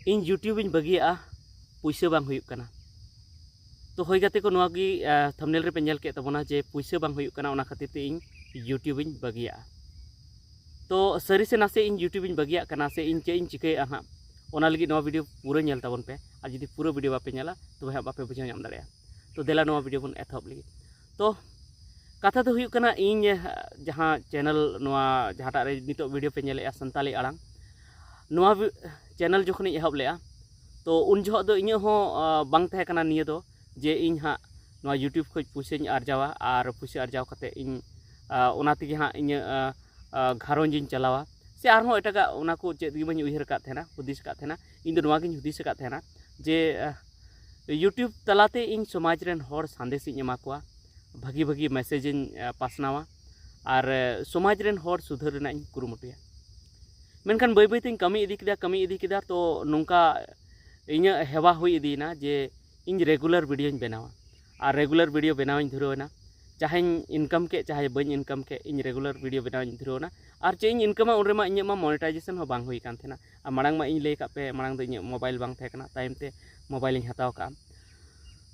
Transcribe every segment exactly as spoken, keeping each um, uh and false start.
ᱤᱧ YouTube ᱤᱧ ᱵᱟᱹᱜᱤᱭᱟᱜᱼᱟ, ᱯᱩᱭᱥᱟᱹ ᱵᱟᱝ ᱦᱩᱭᱩᱜ ᱠᱟᱱᱟ᱾ ᱛᱚ ᱦᱳᱭ ᱜᱟᱛᱮ ᱠᱚ, ᱱᱚᱣᱟ ᱜᱮ, ᱟᱸ, thumbnail ᱨᱮᱯᱮ ᱧᱮᱞ ᱠᱮᱫ ᱛᱟᱵᱚᱱᱟ ᱡᱮ ᱯᱩᱭᱥᱟᱹ ᱵᱟᱝ ᱦᱩᱭᱩᱜ ᱠᱟᱱᱟ, ᱚᱱᱟ ᱠᱷᱟᱹᱛᱤᱨ ᱛᱮ ᱤᱧ YouTube ᱤᱧ ᱵᱟᱹᱜᱤᱭᱟᱜᱼᱟ᱾ ᱛᱚ ᱥᱟᱹᱨᱤ ᱥᱮ ᱱᱟᱥᱮ ᱤᱧ YouTube ᱤᱧ ᱵᱟᱹᱜᱤᱭᱟᱜ ᱠᱟᱱᱟ ᱥᱮ ᱤᱧ ᱪᱮᱫ ᱤᱧ ᱪᱤᱠᱟᱹᱭᱮᱫᱼᱟ ᱦᱟᱸᱜ, ᱚᱱᱟ ᱞᱟᱹᱜᱤᱫ ᱱᱚᱣᱟ video ᱯᱩᱨᱟᱹ ᱧᱮᱞ ᱛᱟᱵᱚᱱ ᱯᱮ᱾ ᱟᱨ ᱡᱩᱫᱤ ᱯᱩᱨᱟᱹ video ᱵᱟᱯᱮ ᱧᱮᱞᱟ, ᱛᱚᱵᱮ ᱦᱟᱸᱜ ᱵᱟᱯᱮ ᱵᱩᱡᱷᱟᱹᱣ ᱧᱟᱢ ᱫᱟᱲᱮᱭᱟᱜᱼᱟ᱾ ᱛᱚ ᱫᱮᱞᱟ ᱱᱚᱣᱟ video ᱵᱚᱱ ᱮᱛᱚᱦᱚᱵ ᱞᱮᱜᱮ᱾ ᱛᱚ ᱠᱟᱛᱷᱟ ᱫᱚ ᱦᱩᱭᱩᱜ ᱠᱟᱱᱟ, ᱤᱧ, ᱟᱸ, ᱡᱟᱦᱟᱸ channel, ᱱᱚᱣᱟ ᱡᱟᱦᱟᱸᱴᱟᱜ ᱨᱮ ᱱᱤᱛᱚᱜ video ᱯᱮ ᱧᱮᱞᱮᱫᱼᱟ, ᱥᱟᱱᱛᱟᱞᱤ ᱟᱲᱟᱝ, ᱱᱚᱣᱟ vi-, channel ᱡᱚᱠᱷᱚᱱᱤᱧ ᱮᱦᱚᱵ ᱞᱮᱜᱼᱟ, ᱛᱚ ᱩᱱ ᱡᱚᱦᱚᱜ ᱫᱚ ᱤᱧᱟᱹᱜ ᱦᱚᱸ, ᱟᱸ, ᱵᱟᱝ ᱛᱟᱦᱮᱸ ᱠᱟᱱᱟ ᱱᱤᱭᱟᱹ ᱫᱚ ᱡᱮ ᱤᱧ ᱦᱟᱸᱜ ᱱᱚᱣᱟ YouTube ᱠᱷᱚᱡ ᱯᱩᱭᱥᱟᱹᱧ ᱟᱨᱡᱟᱣᱟ ᱟᱨ ᱯᱩᱭᱥᱟᱹ ᱟᱨᱡᱟᱣ ᱠᱟᱛᱮ ᱤᱧ, ᱟᱸ, ᱚᱱᱟ ᱛᱮᱜᱮ ᱦᱟᱸᱜ ᱤᱧᱟᱹᱜ, ᱟᱸ, ᱟᱸ, ᱜᱷᱟᱨᱚᱸᱡᱽ ᱤᱧ ᱪᱟᱞᱟᱣᱟ ᱥᱮ ᱟᱨᱦᱚᱸ ᱮᱴᱟᱜᱟᱜ, ᱚᱱᱟ ᱠᱚ ᱪᱮᱫ ᱜᱮ ᱵᱟᱹᱧ ᱩᱭᱦᱟᱹᱨ ᱟᱠᱟᱫ ᱛᱟᱦᱮᱱᱟ, ᱦᱩᱫᱤᱥ ᱟᱠᱟᱫ ᱛᱟᱦᱮᱱᱟ᱾ ᱤᱧ ᱫᱚ ᱱᱚᱣᱟ ᱜᱤᱧ ᱦᱩᱫᱤᱥ ᱟᱠᱟᱫ ᱛᱟᱦᱮᱱᱟ ᱡᱮ, ᱟᱸ, YouTube ᱛᱟᱞᱟᱛᱮ ᱤᱧ ᱥᱚᱢᱟᱡᱽ ᱨᱮᱱ ᱦᱚᱲ ᱥᱟᱸᱫᱮᱥ ᱤᱧ ᱮᱢᱟ ᱠᱚᱣᱟ, ᱵᱷᱟᱹᱜᱤ ᱵᱷᱟᱹᱜᱤ message ᱤᱧ, ᱟᱸ, ᱯᱟᱥᱱᱟᱣᱟ ᱟᱨ, ᱟᱸ, ᱥᱚᱢᱟᱡᱽ ᱨᱮᱱ ᱦᱚᱲ ᱥᱩᱫᱷᱟᱹᱨ ᱨᱮᱱᱟᱜ ᱤᱧ ᱠᱩᱨᱩᱢᱩᱴᱩᱭᱟ᱾ ᱢᱮᱱᱠᱷᱟᱱ ᱵᱟᱹᱭ ᱵᱟᱹᱭ ᱛᱮᱧ ᱠᱟᱹᱢᱤ ᱤᱫᱤ ᱠᱮᱫᱟ, ᱠᱟᱹᱢᱤ ᱤᱫᱤ ᱠᱮᱫᱟ, ᱛᱚ ᱱᱚᱝᱠᱟ ᱤᱧᱟᱹᱜ ᱦᱮᱣᱟ ᱦᱩᱭ ᱤᱫᱤᱭᱮᱱᱟ ᱡᱮ ᱤᱧ regular videoᱧ ᱵᱮᱱᱟᱣᱟ᱾ ᱟᱨ regular video ᱵᱮᱱᱟᱣᱤᱧ ᱫᱷᱩᱨᱟᱹᱣ ᱮᱱᱟ᱾ ᱪᱟᱦᱮᱧ income ᱠᱮᱫ, ᱪᱟᱦᱮ ᱵᱟᱹᱧ income ᱠᱮᱫ, ᱤᱧ regular video ᱵᱮᱱᱟᱣᱤᱧ ᱫᱷᱩᱨᱟᱹᱣ ᱮᱱᱟ᱾ ᱟᱨ ᱪᱮᱫ ᱤᱧ incomeᱟ, ᱩᱱ ᱨᱮᱢᱟ ᱤᱧᱟᱹᱜ ᱢᱟ monetization ᱦᱚᱸ ᱵᱟᱝ ᱦᱩᱭ ᱠᱟᱱ ᱛᱟᱦᱮᱱᱟ᱾ ᱟᱨ ᱢᱟᱲᱟᱝ ᱢᱟ ᱤᱧ ᱞᱟᱹᱭ ᱟᱠᱟᱫ ᱯᱮ, ᱢᱟᱲᱟᱝ ᱫᱚ ᱤᱧᱟᱹᱜ mobile ᱵᱟᱝ ᱛᱟᱦᱮᱸ ᱠᱟᱱᱟ, ᱛᱟᱭᱚᱢ ᱛᱮ mobileᱤᱧ ᱦᱟᱛᱟᱣ ᱠᱟᱜᱼᱟ᱾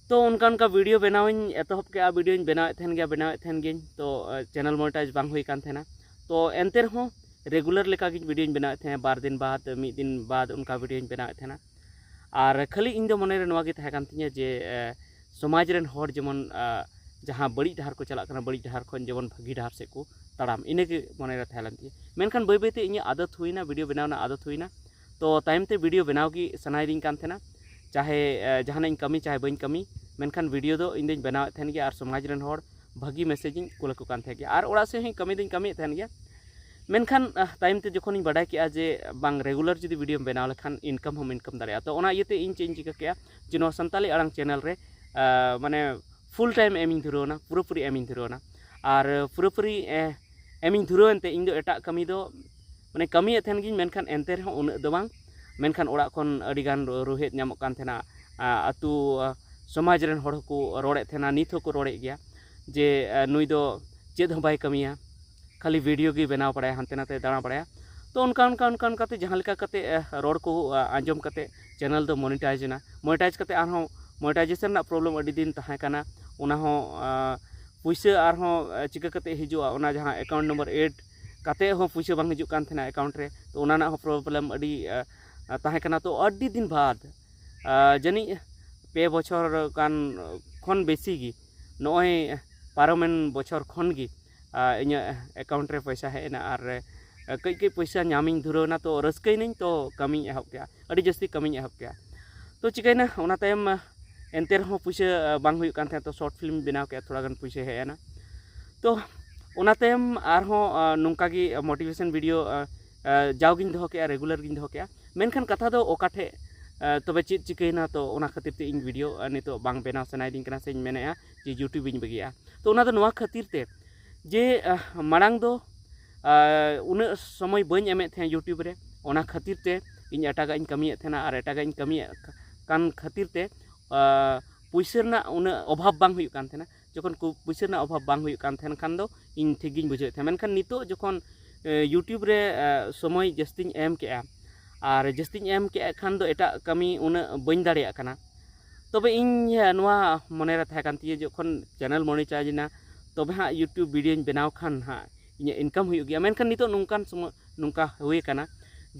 ᱛᱚ ᱚᱱᱠᱟ ᱚᱱᱠᱟ video ᱵᱮᱱᱟᱣᱤᱧ ᱮᱛᱚᱦᱚᱵ ᱠᱮᱫᱼᱟ, videoᱧ ᱵᱮᱱᱟᱣᱮᱫ ᱛᱟᱦᱮᱱ ᱜᱮᱭᱟ, ᱵᱮᱱᱟᱣᱮᱫ ᱛᱟᱦᱮᱱ ᱜᱤᱭᱟᱹᱧ᱾ ᱛᱚ, ᱟᱸ, channel monetize ᱵᱟᱝ ᱦᱩᱭ ᱠᱟᱱ ᱛᱟᱦᱮᱱᱟ᱾ ᱛᱚ ᱮᱱᱛᱮ ᱨᱮᱦᱚᱸ regular ᱞᱮᱠᱟᱜᱤᱧ videoᱧ ᱵᱮᱱᱟᱣᱮᱫ ᱛᱟᱦᱮᱸᱫ, ᱵᱟᱨ ᱫᱤᱱ ᱵᱟᱫ, ᱢᱤᱫ ᱫᱤᱱ ᱵᱟᱫ ᱚᱱᱠᱟ videoᱧ ᱵᱮᱱᱟᱣᱮᱫ ᱛᱟᱦᱮᱱᱟ᱾ ᱟᱨ ᱠᱷᱟᱹᱞᱤ ᱤᱧ ᱫᱚ ᱢᱚᱱᱮᱨᱮ ᱱᱚᱣᱟ ᱜᱮ ᱛᱟᱦᱮᱸ ᱠᱟᱱ ᱛᱤᱧᱟᱹ ᱡᱮ, ᱮ, ᱥᱚᱢᱟᱡᱽ ᱨᱮᱱ ᱦᱚᱲ ᱡᱮᱢᱚᱱ, ᱟ, ᱡᱟᱦᱟᱸ ᱵᱟᱹᱲᱤᱡ ᱰᱟᱦᱟᱨ ᱠᱚ ᱪᱟᱞᱟᱜ ᱠᱟᱱᱟ, ᱵᱟᱹᱲᱤᱡ ᱰᱟᱦᱟᱨ ᱠᱷᱚᱱ ᱡᱮᱢᱚᱱ ᱵᱷᱟᱹᱜᱤ ᱰᱟᱦᱟᱨ ᱥᱮᱫ ᱠᱚ ᱛᱟᱲᱟᱢ, ᱤᱱᱟᱹᱜᱮ ᱢᱚᱱᱮᱨᱮ ᱛᱟᱦᱮᱸ ᱞᱮᱱ ᱛᱤᱧᱟᱹ᱾ ᱢᱮᱱᱠᱷᱟᱱ ᱵᱟᱹᱭ ᱵᱟᱹᱭᱛᱮ ᱤᱧᱟᱹᱜ ᱟᱫᱚᱛ ᱦᱩᱭᱱᱟ, video ᱵᱮᱱᱟᱣ ᱨᱮᱱᱟᱜ ᱟᱫᱚᱛ ᱦᱩᱭᱱᱟ᱾ ᱛᱚ ᱛᱟᱭᱚᱢ ᱛᱮ video ᱵᱮᱱᱟᱣ ᱜᱮ ᱥᱟᱱᱟᱭᱤᱫᱤᱧ ᱠᱟᱱ ᱛᱟᱦᱮᱱᱟ, ᱪᱟᱦᱮ, ᱮ, ᱡᱟᱦᱟᱱᱟᱜ ᱤᱧ ᱠᱟᱹᱢᱤ ᱪᱟᱦᱮ ᱵᱟᱹᱧ ᱠᱟᱹᱢᱤ, ᱢᱮᱱᱠᱷᱟᱱ video ᱫᱚ ᱤᱧ ᱫᱚᱧ ᱵᱮᱱᱟᱣᱮᱫ ᱛᱟᱦᱮᱱ ᱜᱮᱭᱟ ᱟᱨ ᱥᱚᱢᱟᱡᱽ ᱨᱮᱱ ᱦᱚᱲ ᱵᱷᱟᱹᱜᱤ messageᱤᱧ ᱠᱩᱞ ᱟᱠᱚ ᱠᱟᱱ ᱛᱟᱦᱮᱸ ᱜᱮᱭᱟ᱾ ᱟᱨ ᱚᱲᱟᱜ ᱥᱮᱫ ᱦᱚᱸ ᱠᱟᱹᱢᱤ ᱫᱚᱧ ᱠᱟᱹᱢᱤᱭᱮᱫ ᱛᱟᱦᱮᱱ ᱜᱮᱭᱟ᱾ ᱢᱮᱱᱠᱷᱟᱱ, ᱟᱦ, ᱛᱟᱭᱚᱢ ᱛᱮ ᱡᱚᱠᱷᱚᱱᱤᱧ ᱵᱟᱰᱟᱭ ᱠᱮᱜᱼᱟ ᱡᱮ ᱵᱟᱝ, regular ᱡᱩᱫᱤ videoᱢ ᱵᱮᱱᱟᱣ ᱞᱮᱠᱷᱟᱱ income ᱦᱚᱸᱢ income ᱫᱟᱲᱮᱭᱟᱜᱼᱟ, ᱛᱚ ᱚᱱᱟ ᱤᱭᱟᱹᱛᱮ ᱤᱧ ᱪᱮᱫ ᱤᱧ ᱪᱤᱠᱟᱹ ᱠᱮᱜᱼᱟ ᱡᱮ ᱱᱚᱣᱟ ᱥᱟᱱᱛᱟᱞᱤ ᱟᱲᱟᱝ channel ᱨᱮ, ᱟ, ᱢᱟᱱᱮ full time ᱮᱢᱤᱧ ᱫᱷᱩᱨᱟᱹᱣ ᱮᱱᱟ, ᱯᱩᱨᱟᱹᱯᱩᱨᱤ ᱮᱢᱤᱧ ᱫᱷᱩᱨᱟᱹᱣ ᱮᱱᱟ᱾ ᱟᱨ ᱯᱩᱨᱟᱹᱯᱩᱨᱤ, ᱮ, ᱮᱢᱤᱧ ᱫᱷᱩᱨᱟᱹᱣ ᱮᱱᱛᱮ ᱤᱧ ᱫᱚ ᱮᱴᱟᱜ ᱠᱟᱹᱢᱤ ᱫᱚ, ᱢᱟᱱᱮ, ᱠᱟᱹᱢᱤᱭᱮᱫ ᱛᱟᱦᱮᱱ ᱜᱤᱧ, ᱢᱮᱱᱠᱷᱟᱱ ᱮᱱᱛᱮ ᱨᱮᱦᱚᱸ ᱩᱱᱟᱹᱜ ᱫᱚ ᱵᱟᱝ᱾ ᱢᱮᱱᱠᱷᱟᱱ ᱚᱲᱟᱜ ᱠᱷᱚᱱ ᱟᱹᱰᱤᱜᱟᱱ ᱨᱚ-, ᱨᱳᱦᱮᱫ ᱧᱟᱢᱚᱜ ᱠᱟᱱ ᱛᱟᱦᱮᱱᱟ᱾ ᱟ, ᱟᱹᱛᱩ, ᱟ, ᱥᱚᱢᱟᱡᱽ ᱨᱮᱱ ᱦᱚᱲ ᱦᱚᱸᱠᱚ ᱨᱚᱲᱮᱫ ᱛᱟᱦᱮᱱᱟ, ᱱᱤᱛ ᱦᱚᱸᱠᱚ ᱨᱚᱲᱮᱫ ᱜᱮᱭᱟ ᱡᱮ, ᱟ, ᱱᱩᱭ ᱫᱚ ᱪᱮᱫ ᱦᱚᱸ ᱵᱟᱭ ᱠᱟᱹᱢᱤᱭᱟ, ᱠᱷᱟᱹᱞᱤ video ᱜᱮ ᱵᱮᱱᱟᱣ ᱵᱟᱲᱟᱭᱟ, ᱦᱟᱱᱛᱮ ᱱᱟᱛᱮ ᱫᱟᱬᱟ ᱵᱟᱲᱟᱭᱟ᱾ ᱛᱚ ᱚᱱᱠᱟ ᱚᱱᱠᱟ ᱚᱱᱠᱟ ᱚᱱᱠᱟᱛᱮ ᱡᱟᱦᱟᱸ ᱞᱮᱠᱟ ᱠᱟᱛᱮ ᱨᱚᱲ ᱠᱚ ᱟᱸᱡᱚᱢ ᱠᱟᱛᱮ ᱪᱮᱱᱮᱞ ᱫᱚ ᱢᱚᱱᱤᱴᱟᱭᱤᱡᱽ ᱮᱱᱟ᱾ ᱢᱚᱱᱤᱴᱟᱭᱤᱡᱽ ᱠᱟᱛᱮ ᱟᱨᱦᱚᱸ ᱢᱚᱱᱤᱴᱟᱭᱡᱮᱥᱚᱱ ᱨᱮᱱᱟᱜ ᱯᱨᱚᱵᱞᱮᱢ ᱟᱹᱰᱤ ᱫᱤᱱ ᱛᱟᱦᱮᱸ ᱠᱟᱱᱟ, ᱚᱱᱟ ᱦᱚᱸ ᱯᱩᱭᱥᱟᱹ ᱟᱨᱦᱚᱸ ᱪᱤᱠᱟᱹ ᱠᱟᱛᱮ ᱦᱤᱡᱩᱜᱼᱟ, ᱚᱱᱟ ᱡᱟᱦᱟᱸ ᱮᱠᱟᱣᱩᱱᱴ ᱱᱚᱢᱵᱚᱨ ᱮᱰ ᱠᱟᱛᱮ ᱦᱚᱸ ᱯᱩᱭᱥᱟᱹ ᱵᱟᱝ ᱦᱤᱡᱩᱜ ᱠᱟᱱ ᱛᱟᱦᱮᱱᱟ ᱮᱠᱟᱣᱩᱱᱴ ᱨᱮ᱾ ᱛᱚ ᱚᱱᱟ ᱨᱮᱱᱟᱜ ᱦᱚᱸ ᱯᱨᱚᱵᱞᱮᱢ ᱟᱹᱰᱤ ᱛᱟᱦᱮᱸ ᱠᱟᱱᱟ᱾ ᱛᱚ ᱟᱹᱰᱤ ᱫᱤᱱ ᱵᱟᱫ ᱡᱟᱹᱱᱤᱡ ᱯᱮ ᱵᱚᱪᱷᱚᱨ ᱜᱟᱱ ᱠᱷᱚᱱ ᱵᱮᱥᱤ ᱜᱮ, ᱱᱚᱜᱼᱚᱭ ᱯᱟᱨᱚᱢᱮᱱ ᱵᱚᱪᱷᱚᱨ ᱠᱷᱚᱱ ᱜᱮ ᱤᱧᱟᱹᱜ ᱮᱠᱟᱣᱩᱱᱴ ᱨᱮ ᱯᱚᱭᱥᱟ ᱦᱮᱡ ᱮᱱᱟ᱾ ᱟᱨ ᱠᱟᱹᱡ ᱠᱟᱹᱡ ᱯᱚᱭᱥᱟ ᱧᱟᱢᱤᱧ ᱫᱷᱩᱨᱟᱹᱣ ᱮᱱᱟ᱾ ᱛᱚ ᱨᱟᱹᱥᱠᱟᱹᱭᱮᱱᱟᱹᱧ, ᱛᱚ ᱠᱟᱹᱢᱤᱧ ᱮᱦᱚᱵ ᱠᱮᱫᱼᱟ, ᱟᱹᱰᱤ ᱡᱟᱹᱥᱛᱤ ᱠᱟᱹᱢᱤᱧ ᱮᱦᱚᱵ ᱠᱮᱫᱼᱟ᱾ ᱛᱚ ᱪᱤᱠᱟᱹᱭᱮᱱᱟ, ᱚᱱᱟ ᱛᱟᱭᱚᱢ ᱮᱱᱛᱮ ᱨᱮᱦᱚᱸ ᱯᱩᱭᱥᱟᱹ ᱵᱟᱝ ᱦᱩᱭᱩᱜ ᱠᱟᱱ ᱛᱟᱦᱮᱸᱫ᱾ ᱛᱚ ᱥᱚᱨᱴ ᱯᱷᱤᱞᱢ ᱵᱮᱱᱟᱣ ᱠᱮᱫᱼᱟ, ᱛᱷᱚᱲᱟ ᱜᱟᱱ ᱯᱩᱭᱥᱟᱹ ᱦᱮᱡ ᱮᱱᱟ᱾ ᱛᱚ ᱚᱱᱟ ᱛᱟᱭᱚᱢ ᱟᱨᱦᱚᱸ ᱱᱚᱝᱠᱟ ᱜᱮ ᱢᱳᱴᱤᱵᱷᱮᱥᱚᱱ ᱵᱷᱤᱰᱤᱭᱳ ᱡᱟᱣᱜᱤᱧ ᱫᱚᱦᱚ ᱠᱮᱫᱼᱟ, ᱨᱮᱜᱩᱞᱟᱨ ᱜᱤᱧ ᱫᱚᱦᱚ ᱠᱮᱫᱼᱟ᱾ ᱢᱮᱱᱠᱷᱟᱱ ᱠᱟᱛᱷᱟ ᱫᱚ ᱚᱠᱟ ᱴᱷᱮᱡ ᱛᱚᱵᱮ ᱪᱮᱫ ᱪᱤᱠᱟᱹᱭᱮᱱᱟ, ᱛᱚ ᱚᱱᱟ ᱠᱷᱟᱹᱛᱤᱨ ᱛᱮ ᱤᱧ ᱵᱷᱤᱰᱤᱭᱳ ᱱᱤᱛᱚᱜ ᱵᱟᱝ ᱵᱮᱱᱟᱣ ᱥᱟᱱᱟᱭᱤᱫᱤᱧ ᱠᱟᱱᱟ ᱥᱮᱧ ᱢᱮᱱᱮᱫᱼᱟ ᱡᱮ ᱭᱩᱴᱩᱵᱽ ᱤᱧ ᱵᱟᱹᱜᱤᱭᱟᱜᱼᱟ᱾ ᱛᱚ ᱚᱱᱟ ᱫᱚ ᱱᱚᱣᱟ ᱠᱷᱟᱹᱛᱤᱨ ᱛᱮ ᱡᱮ ᱢᱟᱲᱟᱝ ᱫᱚ ᱩᱱᱟᱹᱜ ᱥᱚᱢᱚᱭ ᱵᱟᱹᱧ ᱮᱢᱮᱫ ᱛᱟᱦᱮᱸᱫ ᱭᱩᱴᱩᱵᱽ ᱨᱮ, ᱚᱱᱟ ᱠᱷᱟᱹᱛᱤᱨ ᱛᱮ ᱤᱧ ᱮᱴᱟᱜᱟᱜ ᱤᱧ ᱠᱟᱹᱢᱤᱭᱮᱫ ᱛᱟᱦᱮᱱᱟ᱾ ᱟᱨ ᱮᱴᱟᱜᱟᱜ ᱤᱧ ᱠᱟᱹᱢᱤᱭᱮᱫ ᱠᱟᱱ ᱠᱷᱟᱹᱛᱤᱨ ᱛᱮ ᱯᱩᱭᱥᱟᱹ ᱨᱮᱱᱟᱜ ᱩᱱᱟᱹᱜ ᱚᱵᱷᱟᱵᱽ ᱵᱟᱝ ᱦᱩᱭᱩᱜ ᱠᱟᱱ ᱛᱟᱦᱮᱱᱟ᱾ ᱡᱚᱠᱷᱚᱱ ᱯᱩᱭᱥᱟᱹ ᱨᱮᱱᱟᱜ ᱚᱵᱷᱟᱵᱽ ᱵᱟᱝ ᱦᱩᱭᱩᱜ ᱠᱟᱱ ᱛᱟᱦᱮᱱ ᱠᱷᱟᱱ ᱫᱚ ᱤᱧ ᱴᱷᱤᱠ ᱜᱤᱧ ᱵᱩᱡᱷᱟᱹᱣᱮᱫ ᱛᱟᱦᱮᱸᱫ᱾ ᱢᱮᱱᱠᱷᱟᱱ ᱱᱤᱛᱚᱜ ᱡᱚᱠᱷᱚᱱ ᱭᱩᱴᱩᱵᱽ ᱨᱮ ᱥᱚᱢᱚᱭ ᱡᱟᱹᱥᱛᱤᱧ ᱮᱢ ᱠᱮᱜᱼᱟ, ᱟᱨ ᱡᱟᱹᱥᱛᱤᱧ ᱮᱢ ᱠᱮᱜ ᱠᱷᱟᱱ ᱫᱚ ᱮᱴᱟᱜ ᱠᱟᱹᱢᱤ ᱩᱱᱟᱹᱜ ᱵᱟᱹᱧ ᱫᱟᱲᱮᱭᱟᱜ ᱠᱟᱱᱟ᱾ ᱛᱚᱵᱮ ᱤᱧ ᱱᱚᱣᱟ ᱢᱚᱱᱮᱨᱮ ᱛᱟᱦᱮᱸ ᱠᱟᱱ ᱛᱤᱧᱟᱹ, ᱡᱚᱠᱷᱚᱱ ᱪᱮᱱᱮᱞ ᱢᱚᱱᱤᱴᱟᱭᱤᱡᱽ ᱮᱱᱟ, ᱛᱚᱵᱮ ᱦᱟᱸᱜ ᱭᱩᱴᱩᱵᱽ ᱵᱷᱤᱰᱤᱭᱳᱧ ᱵᱮᱱᱟᱣ ᱠᱷᱟᱱ ᱦᱟᱸᱜ ᱤᱧᱟᱹᱜ ᱤᱱᱠᱟᱢ ᱦᱩᱭᱩᱜ ᱜᱮᱭᱟ᱾ ᱢᱮᱱᱠᱷᱟᱱ ᱱᱤᱛᱚᱜ ᱱᱚᱝᱠᱟᱱ ᱥᱚᱢᱚᱭ ᱱᱚᱝᱠᱟ ᱦᱩᱭ ᱠᱟᱱᱟ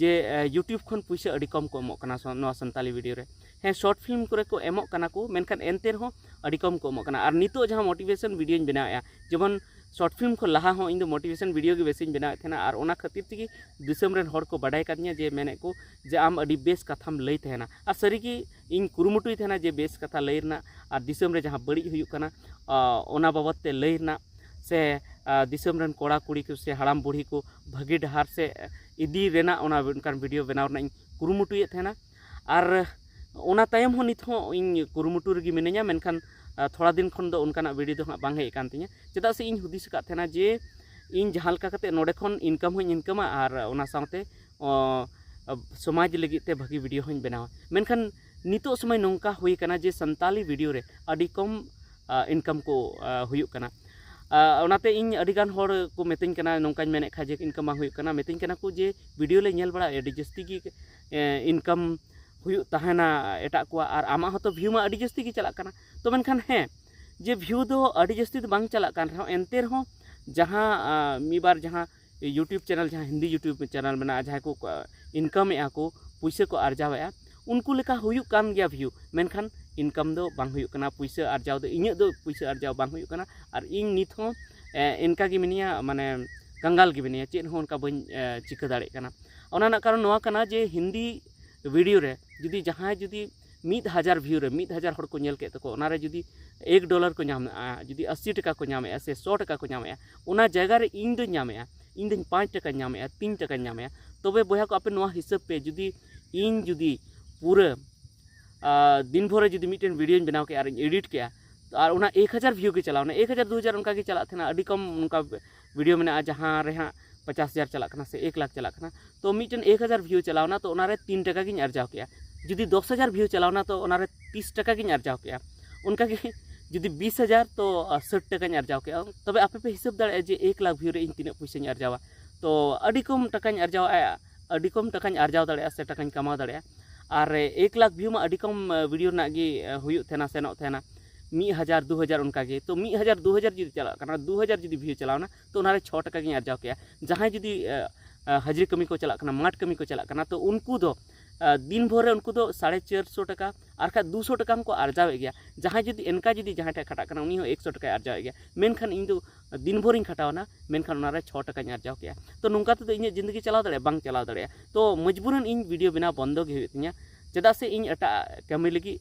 ᱡᱮ ᱭᱩᱴᱩᱵᱽ ᱠᱷᱚᱱ ᱯᱩᱭᱥᱟᱹ ᱟᱹᱰᱤ ᱠᱚᱢ ᱠᱚ ᱮᱢᱚᱜ ᱠᱟᱱᱟ ᱱᱚᱣᱟ ᱥᱟᱱᱛᱟᱞᱤ ᱵᱷᱤᱰᱤᱭᱳ ᱨᱮ᱾ ᱦᱮᱸ, ᱥᱚᱨᱴ ᱯᱷᱤᱞᱢ ᱠᱚᱨᱮ ᱠᱚ ᱮᱢᱚᱜ ᱠᱟᱱᱟ ᱠᱚ, ᱢᱮᱱᱠᱷᱟᱱ ᱮᱱᱛᱮ ᱨᱮᱦᱚᱸ ᱟᱹᱰᱤ ᱠᱚᱢ ᱠᱚ ᱮᱢᱚᱜ ᱠᱟᱱᱟ᱾ ᱟᱨ ᱱᱤᱛᱚᱜ ᱡᱟᱦᱟᱸ ᱢᱳᱴᱤᱵᱷᱮᱥᱚᱱ ᱵᱷᱤᱰᱤᱭᱳᱧ ᱵᱮᱱᱟᱣᱮᱫᱼᱟ, ᱡᱮᱢᱚᱱ ᱥᱚᱨᱴ ᱯᱷᱤᱞᱢ ᱠᱷᱚᱱ ᱞᱟᱦᱟ ᱦᱚᱸ ᱤᱧ ᱫᱚ ᱢᱳᱴᱤᱵᱷᱮᱥᱚᱱ ᱵᱷᱤᱰᱤᱭᱳ ᱜᱮ ᱵᱮᱥᱤᱧ ᱵᱮᱱᱟᱣᱮᱫ ᱛᱟᱦᱮᱱᱟ᱾ ᱟᱨ ᱚᱱᱟ ᱠᱷᱟᱹᱛᱤᱨ ᱛᱮᱜᱮ ᱫᱤᱥᱚᱢ ᱨᱮᱱ ᱦᱚᱲ ᱠᱚ ᱵᱟᱰᱟᱭ ᱠᱟᱫᱤᱧᱟ ᱡᱮ ᱢᱮᱱᱮᱫ ᱠᱚ ᱡᱮ ᱟᱢ ᱟᱹᱰᱤ ᱵᱮᱥ ᱠᱟᱛᱷᱟᱢ ᱞᱟᱹᱭ ᱛᱟᱦᱮᱱᱟ᱾ ᱟᱨ ᱥᱟᱹᱨᱤᱜᱮ ᱤᱧ ᱠᱩᱨᱩᱢᱩᱴᱩᱭ ᱛᱟᱦᱮᱱᱟ ᱡᱮ ᱵᱮᱥ ᱠᱟᱛᱷᱟ ᱞᱟᱹᱭ ᱨᱮᱱᱟᱜ, ᱟᱨ ᱫᱤᱥᱚᱢ ᱨᱮ ᱡᱟᱦᱟᱸ ᱵᱟᱹᱲᱤᱡ ᱦᱩᱭᱩᱜ ᱠᱟᱱᱟ ᱚᱱᱟ ᱵᱟᱵᱚᱫ ᱛᱮ ᱞᱟᱹᱭ ᱨᱮᱱᱟᱜ, ᱥᱮ ᱫᱤᱥᱚᱢ ᱨᱮᱱ ᱠᱚᱲᱟ ᱠᱩᱲᱤ ᱠᱚ ᱥᱮ ᱦᱟᱲᱟᱢ ᱵᱩᱲᱦᱤ ᱠᱚ ᱵᱷᱟᱹᱜᱤ ᱰᱟᱦᱟᱨ ᱥᱮᱫ ᱤᱫᱤ ᱨᱮᱱᱟᱜ ᱚᱱᱟ ᱚᱱᱠᱟᱱ ᱵᱷᱤᱰᱤᱭᱳ ᱵᱮᱱᱟᱣ ᱨᱮᱱᱟᱜ ᱤᱧ ᱠᱩᱨᱩᱢᱩᱴᱩᱭᱮᱫ ᱛᱟᱦᱮᱱᱟ᱾ ᱟᱨ ᱚᱱᱟ ᱛᱟᱭᱚᱢ ᱦᱚᱸ ᱱᱤᱛ ᱦᱚᱸ ᱤᱧ ᱠᱩᱨᱩᱢᱩᱴᱩ ᱨᱮᱜᱮ ᱢᱤᱱᱟᱹᱧᱟ, ᱢᱮᱱᱠᱷᱟᱱ ᱛᱷᱚᱲᱟ ᱫᱤᱱ ᱠᱷᱚᱱ ᱫᱚ ᱚᱱᱠᱟᱱᱟᱜ ᱵᱷᱤᱰᱤᱭᱳ ᱫᱚ ᱦᱟᱸᱜ ᱵᱟᱝ ᱦᱮᱡ ᱟᱠᱟᱱ ᱛᱤᱧᱟᱹ᱾ ᱪᱮᱫᱟᱜ ᱥᱮ ᱤᱧ ᱦᱩᱫᱤᱥ ᱟᱠᱟᱫ ᱛᱟᱦᱮᱱᱟ ᱡᱮ ᱤᱧ ᱡᱟᱦᱟᱸ ᱞᱮᱠᱟ ᱠᱟᱛᱮ ᱱᱚᱰᱮ ᱠᱷᱚᱱ ᱤᱱᱠᱟᱢ ᱦᱚᱸᱧ ᱤᱱᱠᱟᱢᱟ ᱟᱨ ᱚᱱᱟ ᱥᱟᱶᱛᱮ ᱥᱚᱢᱟᱡᱽ ᱞᱟᱹᱜᱤᱫ ᱛᱮ ᱵᱷᱟᱹᱜᱤ ᱵᱷᱤᱰᱤᱭᱳ ᱦᱚᱸᱧ ᱵᱮᱱᱟᱣᱟ᱾ ᱢᱮᱱᱠᱷᱟᱱ ᱱᱤᱛᱚᱜ ᱥᱚᱢᱚᱭ ᱱᱚᱝᱠᱟ ᱦᱩᱭ ᱠᱟᱱᱟ ᱡᱮ ᱥᱟᱱᱛᱟᱞᱤ ᱵᱷᱤᱰᱤᱭᱳ ᱨᱮ ᱟᱹᱰᱤ ᱠᱚᱢ ᱤᱱᱠᱟᱢ ᱠᱚ ᱦᱩᱭᱩᱜ ᱠᱟᱱᱟ᱾ ᱟᱨ ᱚᱱᱟᱛᱮ ᱤᱧ ᱟᱹᱰᱤ ᱜᱟᱱ ᱦᱚᱲ ᱠᱚ ᱢᱤᱛᱟᱹᱧ ᱠᱟᱱᱟ, ᱱᱚᱝᱠᱟᱧ ᱢᱮᱱᱮᱫ ᱠᱷᱟᱱ ᱡᱮ ᱤᱱᱠᱟᱢ ᱵᱟᱝ ᱦᱩᱭᱩᱜ ᱠᱟᱱᱟ, ᱢᱤᱛᱟᱹᱧ ᱠᱟᱱᱟ ᱠᱚ ᱡᱮ ᱵᱷᱤᱰᱤᱭᱳ ᱞᱮ ᱧᱮᱞ ᱵᱟᱲᱟᱭᱟ, ᱟᱹᱰᱤ ᱡᱟᱹᱥᱛᱤ ᱜᱮ ᱤᱱᱠᱟᱢ ᱦᱩᱭᱩᱜ ᱛᱟᱦᱮᱱᱟ ᱮᱴᱟᱜ ᱠᱚᱣᱟᱜ, ᱟᱨ ᱟᱢᱟᱜ ᱦᱚᱸᱛᱚ ᱵᱷᱤᱭᱩ ᱢᱟ ᱟᱹᱰᱤ ᱡᱟᱹᱥᱛᱤ ᱜᱮ ᱪᱟᱞᱟᱜ ᱠᱟᱱᱟ᱾ ᱛᱚ ᱢᱮᱱᱠᱷᱟᱱ ᱦᱮᱸ, ᱡᱮ ᱵᱷᱤᱭᱩ ᱫᱚ ᱟᱹᱰᱤ ᱡᱟᱹᱥᱛᱤ ᱫᱚ ᱵᱟᱝ ᱪᱟᱞᱟᱜ ᱠᱟᱱ ᱨᱮᱦᱚᱸ, ᱮᱱᱛᱮ ᱨᱮᱦᱚᱸ ᱡᱟᱦᱟᱸ ᱢᱤᱫ ᱵᱟᱨ ᱡᱟᱦᱟᱸ YouTube ᱪᱮᱱᱮᱞ, ᱡᱟᱦᱟᱸ ᱦᱤᱱᱫᱤ YouTube ᱪᱮᱱᱮᱞ ᱢᱮᱱᱟᱜᱼᱟ, ᱡᱟᱦᱟᱸᱭ ᱠᱚ ᱤᱱᱠᱟᱢᱮᱫᱼᱟ ᱠᱚ, ᱯᱩᱭᱥᱟᱹ ᱠᱚ ᱟᱨᱡᱟᱣᱮᱫᱼᱟ, ᱩᱱᱠᱩ ᱞᱮᱠᱟ ᱦᱩᱭᱩᱜ ᱠᱟᱱ ᱜᱮᱭᱟ ᱵᱷᱤᱭᱩ, ᱢᱮᱱᱠᱷᱟᱱ ᱤᱱᱠᱟᱢ ᱫᱚ ᱵᱟᱝ ᱦᱩᱭᱩᱜ ᱠᱟᱱᱟ, ᱯᱩᱭᱥᱟᱹ ᱟᱨᱡᱟᱣ ᱫᱚ, ᱤᱧᱟᱹᱜ ᱫᱚ ᱯᱩᱭᱥᱟᱹ ᱟᱨᱡᱟᱣ ᱵᱟᱝ ᱦᱩᱭᱩᱜ ᱠᱟᱱᱟ᱾ ᱟᱨ ᱤᱧ ᱱᱤᱛ ᱦᱚᱸ ᱤᱱᱠᱟ ᱜᱮ ᱢᱤᱱᱟᱹᱧᱟ, ᱢᱟᱱᱮ ᱠᱟᱝᱜᱟᱞ ᱜᱮ ᱢᱤᱱᱟᱹᱧᱟ, ᱪᱮᱫ ᱦᱚᱸ ᱚᱱᱠᱟ ᱵᱟᱹᱧ ᱪᱤᱠᱟᱹ ᱫᱟᱲᱮᱭᱟᱜ ᱠᱟᱱᱟ᱾ ᱚᱱᱟ ᱨᱮᱱᱟᱜ ᱠᱟᱨᱚᱱ ᱱᱚᱣᱟ ᱠᱟᱱᱟ ᱡᱮ ᱦᱤᱱᱫᱤ ᱵᱷᱤᱰᱤᱭᱳ ᱨᱮ ᱡᱩᱫᱤ ᱡᱟᱦᱟᱸᱭ ᱡᱩᱫᱤ ᱢᱤᱫ ᱦᱟᱡᱟᱨ ᱵᱷᱤᱭᱩ ᱨᱮ ᱢᱤᱫ ᱦᱟᱡᱟᱨ ᱦᱚᱲ ᱠᱚ ᱧᱮᱞ ᱠᱮᱫ ᱛᱟᱠᱚ, ᱚᱱᱟᱨᱮ ᱡᱩᱫᱤ ᱮᱠ ᱰᱚᱞᱟᱨ ᱠᱚ ᱧᱟᱢᱮᱜᱼᱟ, ᱡᱩᱫᱤ ᱟᱥᱤ ᱴᱟᱠᱟ ᱠᱚ ᱧᱟᱢᱮᱜᱼᱟ ᱥᱮ ᱥᱚ ᱴᱟᱠᱟ ᱠᱚ ᱧᱟᱢᱮᱜᱼᱟ, ᱚᱱᱟ ᱡᱟᱭᱜᱟ ᱨᱮ ᱤᱧ ᱫᱚᱧ ᱧᱟᱢᱮᱜᱼᱟ, ᱤᱧ ᱫᱚᱧ ᱯᱟᱸᱪ ᱴᱟᱠᱟᱧ ᱧᱟᱢᱮᱜᱼᱟ, ᱛᱤᱱ ᱴᱟᱠᱟᱧ ᱧᱟᱢᱮᱜᱼᱟ᱾ ᱛᱚᱵᱮ ᱵᱚᱭᱦᱟ ᱠᱚ, ᱟᱯᱮ ᱱᱚᱣᱟ ᱦᱤᱥᱟᱹᱵ ᱯᱮ, ᱡᱩᱫᱤ ᱤᱧ ᱡᱩᱫᱤ ᱯᱩᱨᱟᱹ ᱫᱤᱱ ᱵᱷᱳᱨ ᱨᱮ ᱡᱩᱫᱤ ᱢᱤᱫᱴᱮᱱ ᱵᱷᱤᱰᱤᱭᱳᱧ ᱵᱮᱱᱟᱣ ᱠᱮᱜᱼᱟ ᱟᱨᱤᱧ ᱮᱰᱤᱴ ᱠᱮᱜᱼᱟ, ᱛᱚ ᱟᱨ ᱚᱱᱟ ᱮᱠ ᱦᱟᱡᱟᱨ ᱵᱷᱤᱭᱩ ᱜᱮ ᱪᱟᱞᱟᱣᱱᱟ, ᱮᱠ ᱦᱟᱡᱟᱨ ᱫᱩ ᱦᱟᱡᱟᱨ ᱚᱱᱠᱟ ᱜᱮ ᱪᱟᱞᱟᱜ ᱛᱟᱦᱮᱱᱟ᱾ ᱟᱹᱰᱤ ᱠᱚᱢ ᱱᱚᱝᱠᱟ ᱵᱷᱤᱰᱤᱭᱳ ᱢᱮᱱᱟᱜᱼᱟ ᱡᱟᱦᱟᱸ ᱨᱮ ᱦᱟᱸᱜ ᱯᱚᱪᱟᱥ ᱦᱟᱡᱟᱨ ᱪᱟᱞᱟᱜ ᱠᱟᱱᱟ ᱥᱮ ᱮᱠ ᱞᱟᱠᱷ ᱪᱟᱞᱟᱜ ᱠᱟᱱᱟ᱾ ᱛᱚ ᱢᱤᱫᱴᱮᱱ ᱮᱠ ᱦᱟᱡᱟᱨ ᱵᱷᱤᱭᱩ ᱪᱟᱞᱟᱣᱱᱟ, ᱛᱚ ᱚᱱᱟᱨᱮ ᱛᱤᱱ ᱴᱟᱠᱟ ᱜᱤᱧ ᱟᱨᱡᱟᱣ ᱠᱮᱜᱼᱟ᱾ ᱡᱩᱫᱤ ᱫᱚᱥ ᱦᱟᱡᱟᱨ ᱵᱷᱤᱭᱩ ᱪᱟᱞᱟᱣᱱᱟ, ᱛᱚ ᱚᱱᱟᱨᱮ ᱛᱤᱥ ᱴᱟᱠᱟ ᱜᱤᱧ ᱟᱨᱡᱟᱣ ᱠᱮᱜᱼᱟ᱾ ᱚᱱᱠᱟᱜᱮ ᱡᱩᱫᱤ ᱵᱤᱥ ᱦᱟᱡᱟᱨ, ᱛᱚ ᱥᱟᱴ ᱴᱟᱠᱟᱧ ᱟᱨᱡᱟᱣ ᱠᱮᱜᱼᱟ᱾ ᱛᱚᱵᱮ ᱟᱯᱮ ᱯᱮ ᱦᱤᱥᱟᱹᱵ ᱫᱟᱲᱮᱭᱟᱜᱼᱟ ᱡᱮ ᱮᱠ ᱞᱟᱠᱷ ᱵᱷᱤᱭᱩ ᱨᱮ ᱤᱧ ᱛᱤᱱᱟᱹᱜ ᱯᱩᱭᱥᱟᱹᱧ ᱟᱨᱡᱟᱣᱟ᱾ ᱛᱚ ᱟᱹᱰᱤ ᱠᱚᱢ ᱴᱟᱠᱟᱧ ᱟᱨᱡᱟᱣᱟ, ᱟᱹᱰᱤ ᱠᱚᱢ ᱴᱟᱠᱟᱧ ᱟᱨᱡᱟᱣ ᱫᱟᱲᱮᱭᱟᱜᱼᱟ ᱥᱮ ᱴᱟᱠᱟᱧ ᱠᱟᱢᱟᱣ ᱫᱟᱲᱮᱭᱟᱜᱼᱟ᱾ ᱟᱨ ᱮᱠ ᱞᱟᱠᱷ ᱵᱷᱤᱭᱩ ᱢᱟ ᱟᱹᱰᱤ ᱠᱚᱢ ᱵᱷᱤᱰᱤᱭᱳ ᱨᱮᱱᱟᱜ ᱜᱮ ᱦᱩᱭᱩᱜ ᱛᱟᱦᱮᱱᱟ, ᱥᱮᱱᱚᱜ ᱛᱟᱦᱮᱱᱟ ᱢᱤᱫ ᱦᱟᱡᱟᱨ, ᱫᱩ ᱦᱟᱡᱟᱨ ᱚᱱᱠᱟ ᱜᱮ᱾ ᱛᱚ ᱢᱤᱫ ᱦᱟᱡᱟᱨ, ᱫᱩ ᱦᱟᱡᱟᱨ ᱡᱩᱫᱤ ᱪᱟᱞᱟᱜ ᱠᱟᱱᱟ, ᱫᱩ ᱦᱟᱡᱟᱨ ᱡᱩᱫᱤ ᱵᱷᱤᱭᱩ ᱪᱟᱞᱟᱣᱱᱟ, ᱛᱚ ᱚᱱᱟᱨᱮ ᱪᱷᱚ ᱴᱟᱠᱟ ᱜᱤᱧ ᱟᱨᱡᱟᱣ ᱠᱮᱜᱼᱟ᱾ ᱡᱟᱦᱟᱸᱭ ᱡᱩᱫᱤ ᱦᱟᱡᱽᱨᱤ ᱠᱟᱹᱢᱤ ᱠᱚ ᱪᱟᱞᱟᱜ ᱠᱟᱱᱟ, ᱢᱟᱴᱷ ᱠᱟᱹᱢᱤ ᱠᱚ ᱪᱟᱞᱟᱜ ᱠᱟᱱᱟ, ᱛᱚ ᱩᱱᱠᱩ ᱫᱚ ᱫᱤᱱ ᱵᱷᱳᱨ ᱨᱮ ᱩᱱᱠᱩ ᱫᱚ ᱥᱟᱲᱮ ᱪᱟᱨᱥᱚ ᱴᱟᱠᱟ ᱟᱨ ᱠᱷᱟᱡ ᱫᱩᱥᱚ ᱴᱟᱠᱟ ᱦᱚᱸᱠᱚ ᱟᱨᱡᱟᱣᱮᱫ ᱜᱮᱭᱟ᱾ ᱡᱟᱦᱟᱸᱭ ᱡᱩᱫᱤ ᱮᱱᱠᱟ ᱡᱩᱫᱤ ᱡᱟᱦᱟᱸᱭ ᱴᱷᱮᱱ ᱠᱷᱟᱴᱟᱜ ᱠᱟᱱᱟ, ᱩᱱᱤ ᱦᱚᱸ ᱮᱠᱥᱚ ᱴᱟᱠᱟᱭ ᱟᱨᱡᱟᱣᱮᱫ ᱜᱮᱭᱟ᱾ ᱢᱮᱱᱠᱷᱟᱱ ᱤᱧ ᱫᱚ ᱫᱤᱱ ᱵᱷᱳᱨᱤᱧ ᱠᱷᱟᱴᱟᱣᱱᱟ, ᱢᱮᱱᱠᱷᱟᱱ ᱚᱱᱟᱨᱮ ᱪᱷᱚ ᱴᱟᱠᱟᱧ ᱟᱨᱡᱟᱣ ᱠᱮᱜᱼᱟ᱾ ᱛᱚ ᱱᱚᱝᱠᱟ ᱛᱮᱫᱚ ᱤᱧᱟᱹᱜ ᱡᱤᱱᱫᱮᱜᱤ ᱪᱟᱞᱟᱣ ᱫᱟᱲᱮᱭᱟᱜᱼᱟ? ᱵᱟᱝ ᱪᱟᱞᱟᱣ ᱫᱟᱲᱮᱭᱟᱜᱼᱟ᱾ ᱛᱚ ᱢᱚᱡᱽᱵᱩᱨᱟᱱ ᱤᱧ ᱵᱷᱤᱰᱤᱭᱳ ᱵᱮᱱᱟᱣ ᱵᱚᱱᱫᱚ ᱜᱮ ᱦᱩᱭᱩᱜ ᱛᱤᱧᱟ, ᱪᱮᱫᱟᱜ ᱥᱮ ᱤᱧ ᱮᱴᱟᱜ ᱠᱟᱹᱢᱤ ᱞᱟᱹᱜᱤᱫ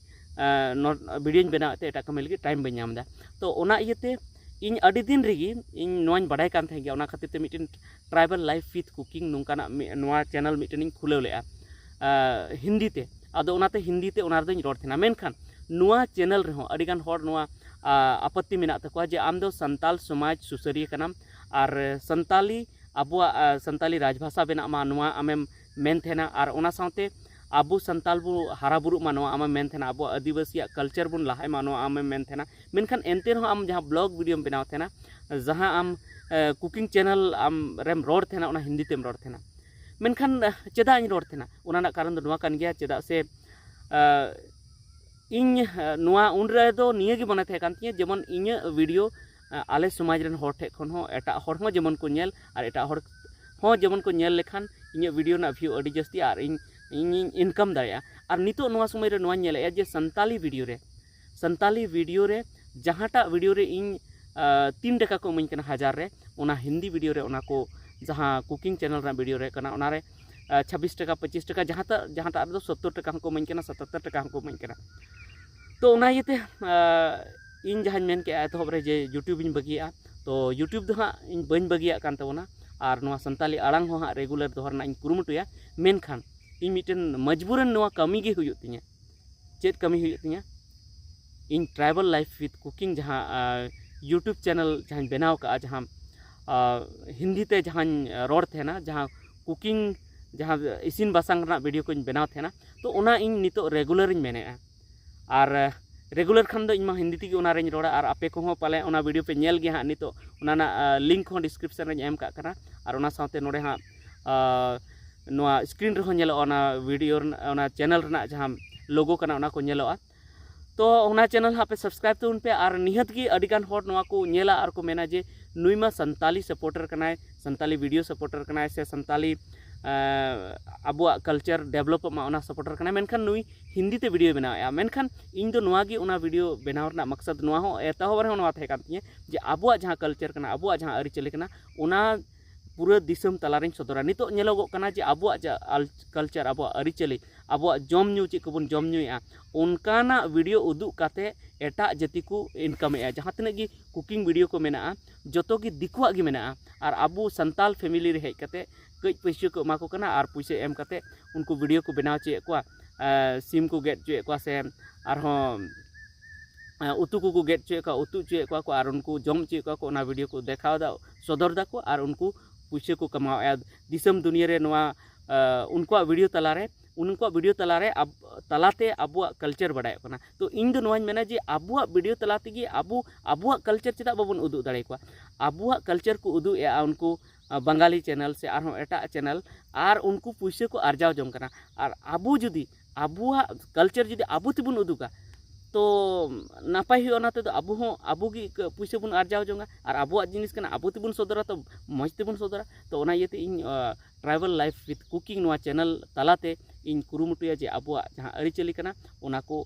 ᱵᱷᱤᱰᱤᱭᱳᱧ ᱵᱮᱱᱟᱣᱮᱫ ᱛᱮ ᱮᱴᱟᱜ ᱠᱟᱹᱢᱤ ᱞᱟᱹᱜᱤᱫ ᱴᱟᱭᱤᱢ ᱵᱟᱹᱧ ᱧᱟᱢ ᱮᱫᱟ᱾ ᱛᱚ ᱚᱱᱟ ᱤᱭᱟᱹᱛᱮ ᱤᱧ ᱟᱹᱰᱤ ᱫᱤᱱ ᱨᱮᱜᱮ ᱤᱧ ᱱᱚᱣᱟᱧ ᱵᱟᱰᱟᱭ ᱠᱟᱱ ᱛᱟᱦᱮᱸ ᱜᱮᱭᱟ, ᱚᱱᱟ ᱠᱷᱟᱹᱛᱤᱨ ᱛᱮ ᱢᱤᱫᱴᱮᱱ Tribal Life with Cooking ᱱᱚᱝᱠᱟᱱᱟᱜ ᱢᱤ-, ᱱᱚᱣᱟ ᱪᱮᱱᱮᱞ ᱢᱤᱫᱴᱮᱱᱤᱧ ᱠᱷᱩᱞᱟᱹᱣ ᱞᱮᱫᱼᱟ ᱦᱤᱱᱫᱤ ᱛᱮ᱾ ᱟᱫᱚ ᱚᱱᱟᱛᱮ ᱦᱤᱱᱫᱤ ᱛᱮ ᱚᱱᱟ ᱨᱮᱫᱚᱧ ᱨᱚᱲ ᱛᱟᱦᱮᱱᱟ᱾ ᱢᱮᱱᱠᱷᱟᱱ ᱱᱚᱣᱟ ᱪᱮᱱᱮᱞ ᱨᱮᱦᱚᱸ ᱟᱹᱰᱤᱜᱟᱱ ᱦᱚᱲ ᱱᱚᱣᱟ ᱟᱯᱚᱛᱛᱤ ᱢᱮᱱᱟᱜ ᱛᱟᱠᱚᱣᱟ ᱡᱮ ᱟᱢ ᱫᱚ ᱥᱟᱱᱛᱟᱞ ᱥᱚᱢᱟᱡᱽ ᱥᱩᱥᱟᱹᱨᱤᱭᱟᱹ ᱠᱟᱱᱟᱢ ᱟᱨ ᱥᱟᱱᱛᱟᱞᱤ, ᱟᱵᱚᱣᱟᱜ ᱥᱟᱱᱛᱟᱞᱤ ᱨᱟᱡᱽᱵᱷᱟᱥᱟ ᱵᱮᱱᱟᱜ ᱢᱟ, ᱱᱚᱣᱟ ᱟᱢᱮᱢ ᱢᱮᱱ ᱛᱟᱦᱮᱱᱟ᱾ ᱟᱨ ᱚᱱᱟ ᱥᱟᱶᱛᱮ ᱟᱵᱚ ᱥᱟᱱᱛᱟᱞ ᱵᱚ ᱦᱟᱨᱟ ᱵᱩᱨᱩᱜ ᱢᱟ, ᱱᱚᱣᱟ ᱟᱢᱮᱢ ᱢᱮᱱ ᱛᱟᱦᱮᱱᱟ, ᱟᱵᱚᱣᱟᱜ ᱟᱹᱫᱤᱵᱟᱹᱥᱤᱭᱟᱜ ᱠᱟᱞᱪᱟᱨ ᱵᱚᱱ ᱞᱟᱦᱟᱭ ᱢᱟ, ᱱᱚᱣᱟ ᱟᱢᱮᱢ ᱢᱮᱱ ᱛᱟᱦᱮᱱᱟ᱾ ᱢᱮᱱᱠᱷᱟᱱ ᱮᱱᱛᱮ ᱨᱮᱦᱚᱸ ᱟᱢ ᱡᱟᱦᱟᱸ ᱵᱞᱚᱜ ᱵᱷᱤᱰᱤᱭᱳᱢ ᱵᱮᱱᱟᱣ ᱛᱟᱦᱮᱱᱟ, ᱡᱟᱦᱟᱸ ᱟᱢ ᱠᱩᱠᱤᱝ ᱪᱮᱱᱮᱞ ᱟᱢ ᱨᱮᱢ ᱨᱚᱲ ᱛᱟᱦᱮᱱᱟ, ᱚᱱᱟ ᱦᱤᱱᱫᱤ ᱛᱮᱢ ᱨᱚᱲ ᱛᱟᱦᱮᱱᱟ᱾ ᱢᱮᱱᱠᱷᱟᱱ ᱪᱮᱫᱟᱜ ᱤᱧ ᱨᱚᱲ ᱛᱟᱦᱮᱱᱟ? ᱚᱱᱟ ᱨᱮᱱᱟᱜ ᱠᱟᱨᱚᱱ ᱫᱚ ᱱᱚᱣᱟ ᱠᱟᱱ ᱜᱮᱭᱟ, ᱪᱮᱫᱟᱜ ᱥᱮ ᱤᱧ ᱱᱚᱣᱟ ᱩᱱ ᱨᱮᱫᱚ ᱱᱤᱭᱟᱹ ᱜᱮ ᱢᱚᱱᱮ ᱛᱟᱦᱮᱸ ᱠᱟᱱ ᱛᱤᱧᱟᱹ, ᱡᱮᱢᱚᱱ ᱤᱧᱟᱹᱜ ᱵᱷᱤᱰᱤᱭᱳ ᱟᱞᱮ ᱥᱚᱢᱟᱡᱽ ᱨᱮᱱ ᱦᱚᱲ ᱴᱷᱮᱱ ᱠᱷᱚᱱ ᱦᱚᱸ, ᱮᱴᱟᱜ ᱦᱚᱲ ᱦᱚᱸ ᱡᱮᱢᱚᱱ ᱠᱚ ᱧᱮᱞ, ᱟᱨ ᱮᱴᱟᱜ ᱦᱚᱲ ᱦᱚᱸ ᱡᱮᱢᱚᱱ ᱠᱚ ᱧᱮᱞ ᱞᱮᱠᱷᱟᱱ ᱤᱧᱟᱹᱜ ᱵᱷᱤᱰᱤᱭᱳ ᱨᱮᱱᱟᱜ ᱵᱷᱤᱭᱩ ᱟᱹᱰᱤ ᱡᱟᱹᱥᱛᱤ, ᱟᱨ ᱤᱧ ᱤᱧᱤᱧ ᱤᱱᱠᱟᱢ ᱫᱟᱲᱮᱭᱟᱜᱼᱟ᱾ ᱟᱨ ᱱᱤᱛᱚᱜ ᱱᱚᱣᱟ ᱥᱚᱢᱚᱭ ᱨᱮ ᱱᱚᱣᱟᱧ ᱧᱮᱞᱮᱫᱼᱟ ᱡᱮ ᱥᱟᱱᱛᱟᱞᱤ ᱵᱷᱤᱰᱤᱭᱳ ᱨᱮ, ᱥᱟᱱᱛᱟᱞᱤ ᱵᱷᱤᱰᱤᱭᱳ ᱨᱮ ᱡᱟᱦᱟᱸᱴᱟᱜ ᱵᱷᱤᱰᱤᱭᱳ ᱨᱮ ᱤᱧ ᱛᱤᱱ ᱴᱟᱠᱟ ᱠᱚ ᱤᱢᱟᱹᱧ ᱠᱟᱱᱟ ᱦᱟᱡᱟᱨ ᱨᱮ, ᱚᱱᱟ ᱦᱤᱱᱫᱤ ᱵᱷᱤᱰᱤᱭᱳ ᱨᱮ, ᱚᱱᱟ ᱠᱚ ᱡᱟᱦᱟᱸ ᱠᱩᱠᱤᱝ ᱪᱮᱱᱮᱞ ᱨᱮᱱᱟᱜ ᱵᱷᱤᱰᱤᱭᱳ ᱨᱮ ᱠᱟᱱᱟ, ᱚᱱᱟᱨᱮ ᱪᱷᱟᱵᱵᱤᱥ ᱴᱟᱠᱟ, ᱯᱚᱸᱪᱤᱥ ᱴᱟᱠᱟ, ᱡᱟᱦᱟᱸᱴᱟᱜ ᱡᱟᱦᱟᱸᱴᱟᱜ ᱨᱮᱫᱚ ᱥᱚᱛᱛᱚᱨ ᱴᱟᱠᱟ ᱦᱚᱸᱠᱚ ᱤᱢᱟᱹᱧ ᱠᱟᱱᱟ, ᱥᱟᱛᱟᱛᱛᱚᱨ ᱴᱟᱠᱟ ᱦᱚᱸᱠᱚ ᱤᱢᱟᱹᱧ ᱠᱟᱱᱟ᱾ ᱛᱚ ᱚᱱᱟ ᱤᱭᱟᱹᱛᱮ ᱤᱧ ᱡᱟᱦᱟᱸᱧ ᱢᱮᱱ ᱠᱮᱜᱼᱟ ᱮᱛᱚᱦᱚᱵ ᱨᱮ, ᱡᱮ ᱭᱩᱴᱤᱭᱩᱵᱽ ᱤᱧ ᱵᱟᱹᱜᱤᱭᱟᱜᱼᱟ, ᱛᱚ ᱭᱩᱴᱤᱭᱩᱵᱽ ᱫᱚ ᱦᱟᱸᱜ ᱤᱧ ᱵᱟᱹᱧ ᱵᱟᱹᱜᱤᱭᱟᱜ ᱠᱟᱱ ᱛᱟᱵᱚᱱᱟ, ᱟᱨ ᱱᱚᱣᱟ ᱥᱟᱱᱛᱟᱞᱤ ᱟᱲᱟᱝ ᱦᱚᱸ ᱦᱟᱸᱜ ᱨᱮᱜᱩᱞᱟᱨ ᱫᱚᱦᱚ ᱨᱮᱱᱟᱜ ᱤᱧ ᱠᱩᱨᱩᱢᱩᱴᱩᱭᱟ᱾ ᱢᱮᱱᱠᱷᱟᱱ ᱤᱧ ᱢᱤᱫᱴᱮᱱ ᱢᱚᱡᱽᱵᱩᱨᱟᱱ ᱱᱚᱣᱟ ᱠᱟᱹᱢᱤ ᱜᱮ ᱦᱩᱭᱩᱜ ᱛᱤᱧᱟᱹ᱾ ᱪᱮᱫ ᱠᱟᱹᱢᱤ ᱦᱩᱭᱩᱜ ᱛᱤᱧᱟᱹ? ᱤᱧ Tribal Life with Cooking ᱡᱟᱦᱟᱸ ᱭᱩᱴᱤᱭᱩᱵᱽ ᱪᱮᱱᱮᱞ ᱡᱟᱦᱟᱸᱧ ᱵᱮᱱᱟᱣ ᱠᱟᱜᱼᱟ, ᱡᱟᱦᱟᱸ ᱦᱤᱱᱫᱤ ᱛᱮ ᱡᱟᱦᱟᱸᱧ ᱨᱚᱲ ᱛᱟᱦᱮᱱᱟ, ᱡᱟᱦᱟᱸ ᱠᱩᱠᱤᱝ, ᱡᱟᱦᱟᱸ ᱤᱥᱤᱱ ᱵᱟᱥᱟᱝ ᱨᱮᱱᱟᱜ ᱵᱷᱤᱰᱤᱭᱳ ᱠᱚᱧ ᱵᱮᱱᱟᱣ ᱛᱟᱦᱮᱱᱟ, ᱛᱚ ᱚᱱᱟ ᱤᱧ ᱱᱤᱛᱚᱜ ᱨᱮᱜᱩᱞᱟᱨᱤᱧ ᱢᱮᱱᱮᱫᱼᱟ᱾ ᱟᱨ ᱨᱮᱜᱩᱞᱟᱨ ᱠᱷᱟᱱ ᱫᱚ ᱤᱧ ᱢᱟ ᱦᱤᱱᱫᱤ ᱛᱮᱜᱮ ᱚᱱᱟ ᱨᱮᱧ ᱨᱚᱲᱟ, ᱟᱨ ᱟᱯᱮ ᱠᱚᱦᱚᱸ ᱯᱟᱞᱮ ᱚᱱᱟ ᱵᱷᱤᱰᱤᱭᱳ ᱯᱮ ᱧᱮᱞ ᱜᱮᱭᱟ ᱦᱟᱸᱜ᱾ ᱱᱤᱛᱚᱜ ᱚᱱᱟ ᱨᱮᱱᱟᱜ ᱞᱤᱝᱠ ᱦᱚᱸ ᱰᱤᱥᱠᱨᱤᱯᱥᱚᱱ ᱨᱮᱧ ᱮᱢ ᱠᱟᱜ ᱠᱟᱱᱟ, ᱟᱨ ᱚᱱᱟ ᱥᱟᱶᱛᱮ ᱱᱚᱰᱮ ᱦᱟᱸᱜ ᱱᱚᱣᱟ ᱥᱠᱨᱤᱱ ᱨᱮᱦᱚᱸ ᱧᱮᱞᱚᱜᱼᱟ, ᱚᱱᱟ ᱵᱷᱤᱰᱤᱭᱳ ᱨᱮᱱᱟᱜ, ᱚᱱᱟ ᱪᱮᱱᱮᱞ ᱨᱮᱱᱟᱜ ᱡᱟᱦᱟᱸ ᱞᱳᱜᱳ ᱠᱟᱱᱟ, ᱚᱱᱟ ᱠᱚ ᱧᱮᱞᱚᱜᱼᱟ᱾ ᱛᱚ ᱚᱱᱟ ᱪᱮᱱᱮᱞ ᱦᱟᱸᱜ ᱯᱮ ᱥᱟᱵᱥᱠᱨᱟᱭᱤᱵᱽ ᱛᱟᱵᱚᱱ ᱯᱮ, ᱟᱨ ᱱᱤᱦᱟᱹᱛ ᱜᱮ ᱟᱹᱰᱤᱜᱟᱱ ᱦᱚᱲ ᱱᱚᱣᱟ ᱠᱚ ᱧᱮᱞᱟ ᱟᱨ ᱠᱚ ᱢᱮᱱᱟ ᱡᱮ ᱱᱩᱭ ᱢᱟ ᱥᱟᱱᱛᱟᱞᱤ ᱥᱟᱯᱳᱨᱴᱟᱨ ᱠᱟᱱᱟᱭ, ᱥᱟᱱᱛᱟᱞᱤ ᱵᱷᱤᱰᱤᱭᱳ ᱥᱟᱯᱳᱨᱴᱟᱨ ᱠᱟᱱᱟᱭ, ᱥᱮ ᱥᱟᱱᱛᱟᱞᱤ ᱟᱵᱚᱣᱟᱜ ᱠᱟᱞᱪᱟᱨ ᱰᱮᱵᱷᱞᱚᱯᱚᱜ ᱢᱟ, ᱚᱱᱟ ᱥᱟᱯᱳᱨᱴᱟᱨ ᱠᱟᱱᱟᱭ, ᱢᱮᱱᱠᱷᱟᱱ ᱱᱩᱭ ᱦᱤᱱᱫᱤ ᱛᱮ ᱵᱷᱤᱰᱤᱭᱳ ᱵᱮᱱᱟᱣᱮᱫᱼᱟ᱾ ᱢᱮᱱᱠᱷᱟᱱ ᱤᱧ ᱫᱚ ᱱᱚᱣᱟ ᱜᱮ ᱚᱱᱟ ᱵᱷᱤᱰᱤᱭᱳ ᱵᱮᱱᱟᱣ ᱨᱮᱱᱟᱜ ᱢᱟᱠᱥᱟᱫ ᱱᱚᱣᱟ ᱦᱚᱸ, ᱮᱛᱚᱦᱚᱵ ᱨᱮᱦᱚᱸ ᱱᱚᱣᱟ ᱛᱟᱦᱮᱸ ᱠᱟᱱ ᱛᱤᱧᱟᱹ ᱡᱮ ᱟᱵᱚᱣᱟᱜ ᱡᱟᱦᱟᱸ ᱠᱟᱞᱪᱟᱨ ᱠᱟᱱᱟ, ᱟᱵᱚᱣᱟᱜ ᱡᱟᱦᱟᱸ ᱟᱹᱨᱤᱪᱟᱹᱞᱤ ᱠᱟᱱᱟ, ᱚᱱᱟ ᱯᱩᱨᱟᱹ ᱫᱤᱥᱚᱢ ᱛᱟᱞᱟᱨᱤᱧ ᱥᱚᱫᱚᱨᱟ᱾ ᱱᱤᱛᱚᱜ ᱧᱮᱞᱚᱜᱚᱜ ᱠᱟᱱᱟ ᱡᱮ ᱟᱵᱚᱣᱟᱜ ᱡᱟ-, ᱟᱞ-, ᱠᱟᱞᱪᱟᱨ, ᱟᱵᱚᱣᱟᱜ ᱟᱹᱨᱤᱪᱟᱹᱞᱤ, ᱟᱵᱚᱣᱟᱜ ᱡᱚᱢ ᱧᱩ, ᱪᱮᱫ ᱠᱚᱵᱚᱱ ᱡᱚᱢ ᱧᱩᱭᱮᱫᱼᱟ, ᱚᱱᱠᱟᱱᱟᱜ ᱵᱷᱤᱰᱤᱭᱳ ᱩᱫᱩᱜ ᱠᱟᱛᱮ ᱮᱴᱟᱜ ᱡᱟᱹᱛᱤ ᱠᱚ ᱤᱱᱠᱟᱢᱮᱫᱼᱟ᱾ ᱡᱟᱦᱟᱸ ᱛᱤᱱᱟᱹᱜ ᱜᱮ ᱠᱩᱠᱤᱝ ᱵᱷᱤᱰᱤᱭᱳ ᱠᱚ ᱢᱮᱱᱟᱜᱼᱟ, ᱡᱚᱛᱚ ᱜᱮ ᱫᱤᱠᱩᱣᱟᱜ ᱜᱮ ᱢᱮᱱᱟᱜᱼᱟ, ᱟᱨ ᱟᱵᱚ ᱥᱟᱱᱛᱟᱞ ᱯᱷᱮᱢᱤᱞᱤ ᱨᱮ ᱦᱮᱡ ᱠᱟᱛᱮ ᱠᱟᱹᱡ ᱯᱩᱭᱥᱟᱹ ᱠᱚ ᱮᱢᱟ ᱠᱚ ᱠᱟᱱᱟ, ᱟᱨ ᱯᱩᱭᱥᱟᱹ ᱮᱢ ᱠᱟᱛᱮ ᱩᱱᱠᱩ ᱵᱷᱤᱰᱤᱭᱳ ᱠᱚ ᱵᱮᱱᱟᱣ ᱦᱚᱪᱚᱭᱮᱫ ᱠᱚᱣᱟ, ᱥᱤᱢ ᱠᱚ ᱜᱮᱫ ᱦᱚᱪᱚᱭᱮᱫ ᱠᱚᱣᱟ, ᱥᱮ ᱟᱨᱦᱚᱸ ᱩᱛᱩ ᱠᱚᱠᱚ ᱜᱮᱫ ᱦᱚᱪᱚᱭᱮᱫ ᱠᱚᱣᱟ, ᱩᱛᱩ ᱦᱚᱪᱚᱭᱮᱫ ᱠᱚᱣᱟ ᱠᱚ, ᱟᱨ ᱩᱱᱠᱩ ᱡᱚᱢ ᱦᱚᱪᱚᱭᱮᱫ ᱠᱚᱣᱟ ᱠᱚ, ᱚᱱᱟ ᱵᱷᱤᱰᱤᱭᱳ ᱠᱚ ᱫᱮᱠᱷᱟᱣ ᱮᱫᱟ, ᱥᱚᱫᱚᱨ ᱫᱟᱠᱚ, ᱟᱨ ᱩᱱᱠᱩ ᱯᱩᱭᱥᱟᱹ ᱠᱚ ᱠᱟᱢᱟᱣᱮᱫᱼᱟ᱾ ᱫᱤᱥᱚᱢ ᱫᱩᱱᱤᱭᱟᱹ ᱨᱮ ᱱᱚᱣᱟ ᱩᱱᱠᱩᱣᱟᱜ ᱵᱷᱤᱰᱤᱭᱳ ᱛᱟᱞᱟᱨᱮ ᱩᱱᱠᱩᱣᱟᱜ ᱵᱷᱤᱰᱤᱭᱳ ᱛᱟᱞᱟᱨᱮ ᱟᱵ- ᱛᱟᱞᱟᱛᱮ ᱟᱵᱚᱣᱟᱜ ᱠᱟᱞᱪᱟᱨ ᱵᱟᱰᱟᱭᱚᱜ ᱠᱟᱱᱟ᱾ ᱛᱚ ᱤᱧ ᱫᱚ ᱱᱚᱣᱟᱧ ᱢᱮᱱᱟ ᱡᱮ ᱟᱵᱚᱣᱟᱜ ᱵᱷᱤᱰᱤᱭᱳ ᱛᱟᱞᱟ ᱛᱮᱜᱮ ᱟᱵᱚ ᱟᱵᱚᱣᱟᱜ ᱠᱟᱞᱪᱟᱨ ᱪᱮᱫᱟᱜ ᱵᱟᱵᱚᱱ ᱩᱫᱩᱜ ᱫᱟᱲᱮᱭᱟᱠᱚᱣᱟ? ᱟᱵᱚᱣᱟᱜ ᱠᱟᱞᱪᱟᱨ ᱠᱚ ᱩᱫᱩᱜ ᱮᱫᱼᱟ ᱩᱱᱠᱩ ᱵᱟᱝᱜᱟᱞᱤ ᱪᱮᱱᱮᱞ ᱥᱮ ᱟᱨᱦᱚᱸ ᱮᱴᱟᱜ ᱪᱮᱱᱮᱞ, ᱟᱨ ᱩᱱᱠᱩ ᱯᱩᱭᱥᱟᱹ ᱠᱚ ᱟᱨᱡᱟᱣ ᱡᱚᱝ ᱠᱟᱱᱟ᱾ ᱟᱨ ᱟᱵᱚ ᱡᱩᱫᱤ ᱟᱵᱚᱣᱟᱜ ᱠᱟᱞᱪᱟᱨ ᱡᱩᱫᱤ ᱟᱵᱚ ᱛᱮᱵᱚᱱ ᱩᱫᱩᱜᱟ, ᱛᱚ ᱱᱟᱯᱟᱭ ᱦᱩᱭᱩᱜᱼᱟ᱾ ᱚᱱᱟ ᱛᱮᱫᱚ ᱟᱵᱚ ᱦᱚᱸ ᱟᱵᱚ ᱜᱮ ᱯᱩᱭᱥᱟᱹ ᱵᱚᱱ ᱟᱨᱡᱟᱣ ᱡᱚᱝᱟ, ᱟᱨ ᱟᱵᱚᱣᱟᱜ ᱡᱤᱱᱤᱥ ᱠᱟᱱᱟ, ᱟᱵᱚ ᱛᱮᱵᱚᱱ ᱥᱚᱫᱚᱨᱟ, ᱛᱚ ᱢᱚᱡᱽ ᱛᱮᱵᱚᱱ ᱥᱚᱫᱚᱨᱟ᱾ ᱛᱚ ᱚᱱᱟ ᱤᱭᱟᱹᱛᱮ ᱤᱧ Tribal Life with Cooking ᱱᱚᱣᱟ ᱪᱮᱱᱮᱞ ᱛᱟᱞᱟᱛᱮ ᱤᱧ ᱠᱩᱨᱩᱢᱩᱴᱩᱭᱟ ᱡᱮ ᱟᱵᱚᱣᱟᱜ ᱡᱟᱦᱟᱸ ᱟᱹᱨᱤᱪᱟᱹᱞᱤ ᱠᱟᱱᱟ, ᱚᱱᱟ ᱠᱚ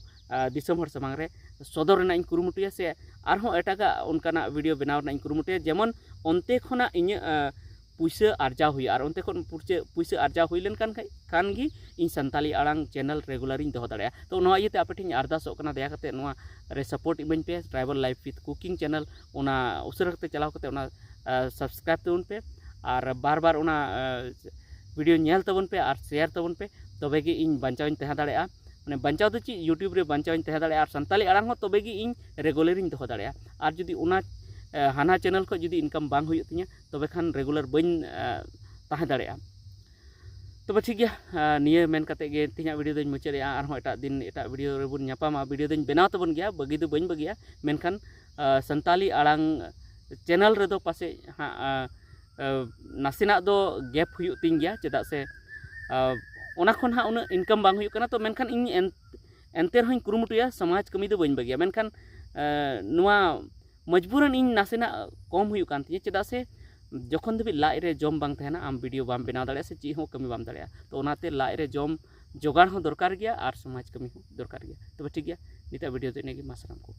ᱫᱤᱥᱚᱢ ᱦᱚᱲ ᱥᱟᱢᱟᱝ ᱨᱮ ᱥᱚᱫᱚᱨ ᱨᱮᱱᱟᱜ ᱤᱧ ᱠᱩᱨᱩᱢᱩᱴᱩᱭᱟ, ᱥᱮ ᱟᱨᱦᱚᱸ ᱮᱴᱟᱜᱟᱜ ᱚᱱᱠᱟᱱᱟᱜ ᱵᱷᱤᱰᱤᱭᱳ ᱵᱮᱱᱟᱣ ᱨᱮᱱᱟᱜ ᱤᱧ ᱠᱩᱨᱩᱢᱩᱴᱩᱭᱟ, ᱡᱮᱢᱚᱱ ᱚᱱᱛᱮ ᱠᱷᱚᱱᱟᱜ ᱤᱧᱟᱹᱜ ᱯᱩᱭᱥᱟᱹ ᱟᱨᱡᱟᱣ ᱦᱩᱭᱩᱜᱼᱟ᱾ ᱟᱨ ᱚᱱᱛᱮ ᱠᱷᱚᱱ ᱯᱩᱭᱥᱟᱹ ᱯᱩᱭᱥᱟᱹ ᱟᱨᱡᱟᱣ ᱦᱩᱭ ᱞᱮᱱᱠᱷᱟᱱ ᱠᱷᱟᱡ ᱠᱷᱟᱱ ᱜᱮ ᱤᱧ ᱥᱟᱱᱛᱟᱞᱤ ᱟᱲᱟᱝ ᱪᱮᱱᱮᱞ ᱨᱮᱜᱩᱞᱟᱨᱤᱧ ᱫᱚᱦᱚ ᱫᱟᱲᱮᱭᱟᱜᱼᱟ᱾ ᱛᱚ ᱱᱚᱣᱟ ᱤᱭᱟᱹᱛᱮ ᱟᱯᱮ ᱴᱷᱮᱱ ᱤᱧ ᱟᱨᱫᱟᱥᱚᱜ ᱠᱟᱱᱟ, ᱫᱟᱭᱟ ᱠᱟᱛᱮ ᱱᱚᱣᱟ ᱨᱮ ᱥᱟᱯᱳᱨᱴ ᱤᱢᱟᱹᱧ ᱯᱮ᱾ Tribal Life with Cooking channel ᱚᱱᱟ ᱩᱥᱟᱹᱨᱟ ᱠᱟᱛᱮ ᱪᱟᱞᱟᱣ ᱠᱟᱛᱮ ᱚᱱᱟ ᱥᱟᱵᱥᱠᱨᱟᱭᱤᱵ ᱛᱟᱵᱚᱱ ᱯᱮ, ᱟᱨ ᱵᱟᱨ ᱵᱟᱨ ᱚᱱᱟ ᱵᱷᱤᱰᱤᱭᱳ ᱧᱮᱞ ᱛᱟᱵᱚᱱ ᱯᱮ ᱟᱨ ᱥᱮᱭᱟᱨ ᱛᱟᱵᱚᱱ ᱯᱮ, ᱛᱚᱵᱮ ᱜᱮ ᱤᱧ ᱵᱟᱧᱪᱟᱣ ᱤᱧ ᱛᱟᱦᱮᱸ ᱫᱟᱲᱮᱭᱟᱜᱼᱟ᱾ ᱢᱟᱱᱮ ᱵᱟᱧᱪᱟᱣ ᱫᱚ ᱪᱮᱫ, YouTube ᱨᱮ ᱵᱟᱧᱪᱟᱣ ᱤᱧ ᱛᱟᱦᱮᱸ ᱫᱟᱲᱮᱭᱟᱜᱼᱟ ᱟᱨ ᱥᱟᱱᱛᱟᱞᱤ ᱟᱲᱟᱝ ᱦᱚᱸ ᱛᱚᱵᱮ ᱜᱮ ᱤᱧ ᱨᱮᱜᱩᱞᱟᱨᱤᱧ ᱫᱚᱦᱚ ᱫᱟᱲᱮᱭᱟᱜᱼᱟ᱾ ᱟᱨ ᱡᱩᱫᱤ ᱚᱱᱟ ᱦᱟᱱᱟ ᱪᱮᱱᱮᱞ ᱠᱷᱚᱱ ᱡᱩᱫᱤ ᱤᱱᱠᱟᱢ ᱵᱟᱝ ᱦᱩᱭᱩᱜ ᱛᱤᱧᱟᱹ, ᱛᱚᱵᱮ ᱠᱷᱟᱱ ᱨᱮᱜᱩᱞᱟᱨ ᱵᱟᱹᱧ ᱛᱟᱦᱮᱸ ᱫᱟᱲᱮᱭᱟᱜᱼᱟ᱾ ᱛᱚᱵᱮ ᱴᱷᱤᱠ ᱜᱮᱭᱟ, ᱱᱤᱭᱟᱹ ᱢᱮᱱ ᱠᱟᱛᱮ ᱜᱮ ᱛᱮᱦᱮᱧᱟᱜ ᱵᱷᱤᱰᱤᱭᱳ ᱫᱚᱧ ᱢᱩᱪᱟᱹᱫᱮᱜᱼᱟ᱾ ᱟᱨᱦᱚᱸ ᱮᱴᱟᱜ ᱫᱤᱱ ᱮᱴᱟᱜ ᱵᱷᱤᱰᱤᱭᱳ ᱨᱮᱵᱚᱱ ᱧᱟᱯᱟᱢᱟ᱾ ᱵᱷᱤᱰᱤᱭᱳ ᱫᱚᱧ ᱵᱮᱱᱟᱣ ᱛᱟᱵᱚᱱ ᱜᱮᱭᱟ, ᱵᱟᱹᱜᱤ ᱫᱚ ᱵᱟᱹᱧ ᱵᱟᱹᱜᱤᱭᱟ, ᱢᱮᱱᱠᱷᱟᱱ ᱥᱟᱱᱛᱟᱞᱤ ᱟᱲᱟᱝ ᱪᱮᱱᱮᱞ ᱨᱮᱫᱚ ᱯᱟᱥᱮᱡ ᱦᱟᱸᱜ ᱱᱟᱥᱮᱱᱟᱜ ᱫᱚ ᱜᱮᱯ ᱦᱩᱭᱩᱜ ᱛᱤᱧ ᱜᱮᱭᱟ, ᱪᱮᱫᱟᱜ ᱥᱮ ᱚᱱᱟ ᱠᱷᱚᱱ ᱦᱟᱸᱜ ᱩᱱᱟᱹᱜ ᱤᱱᱠᱟᱢ ᱵᱟᱝ ᱦᱩᱭᱩᱜ ᱠᱟᱱᱟ᱾ ᱛᱚ ᱢᱮᱱᱠᱷᱟᱱ ᱤᱧ ᱮᱱ- ᱮᱱᱛᱮ ᱨᱮᱦᱚᱸᱧ ᱠᱩᱨᱩᱢᱩᱴᱩᱭᱟ, ᱥᱚᱢᱟᱡᱽ ᱠᱟᱹᱢᱤ ᱫᱚ ᱵᱟᱹᱧ ᱵᱟᱹᱜᱤᱭᱟ᱾ ᱢᱮᱱᱠᱷᱟᱱ ᱱᱚᱣᱟ ᱢᱚᱡᱽᱵᱩᱨᱟᱱ ᱤᱧ ᱱᱟᱥᱮᱱᱟᱜ ᱠᱚᱢ ᱦᱩᱭᱩᱜ ᱠᱟᱱ ᱛᱤᱧᱟᱹ, ᱪᱮᱫᱟᱜ ᱥᱮ ᱡᱚᱠᱷᱚᱱ ᱫᱷᱟᱹᱵᱤᱡ ᱞᱟᱡ ᱨᱮ ᱡᱚᱢ ᱵᱟᱝ ᱛᱟᱦᱮᱱᱟ, ᱟᱢ ᱵᱷᱤᱰᱤᱭᱳ ᱵᱟᱢ ᱵᱮᱱᱟᱣ ᱫᱟᱲᱮᱭᱟᱜᱼᱟ ᱥᱮ ᱪᱮᱫ ᱦᱚᱸ ᱠᱟᱹᱢᱤ ᱵᱟᱢ ᱫᱟᱲᱮᱭᱟᱜᱼᱟ᱾ ᱛᱚ ᱚᱱᱟᱛᱮ ᱞᱟᱡ ᱨᱮ ᱡᱚᱢ ᱡᱚᱜᱟᱲ ᱦᱚᱸ ᱫᱚᱨᱠᱟᱨ ᱜᱮᱭᱟ ᱟᱨ ᱥᱚᱢᱟᱡᱽ ᱠᱟᱹᱢᱤ ᱦᱚᱸ ᱫᱚᱨᱠᱟᱨ ᱜᱮᱭᱟ᱾ ᱛᱚᱵᱮ ᱴᱷᱤᱠ ᱜᱮᱭᱟ, ᱱᱤᱛᱟᱜ ᱵᱷᱤᱰᱤᱭᱳ ᱫᱚ ᱤᱱᱟᱹᱜᱮ, ᱢᱟ ᱥᱟᱱᱟᱢ ᱠᱚ᱾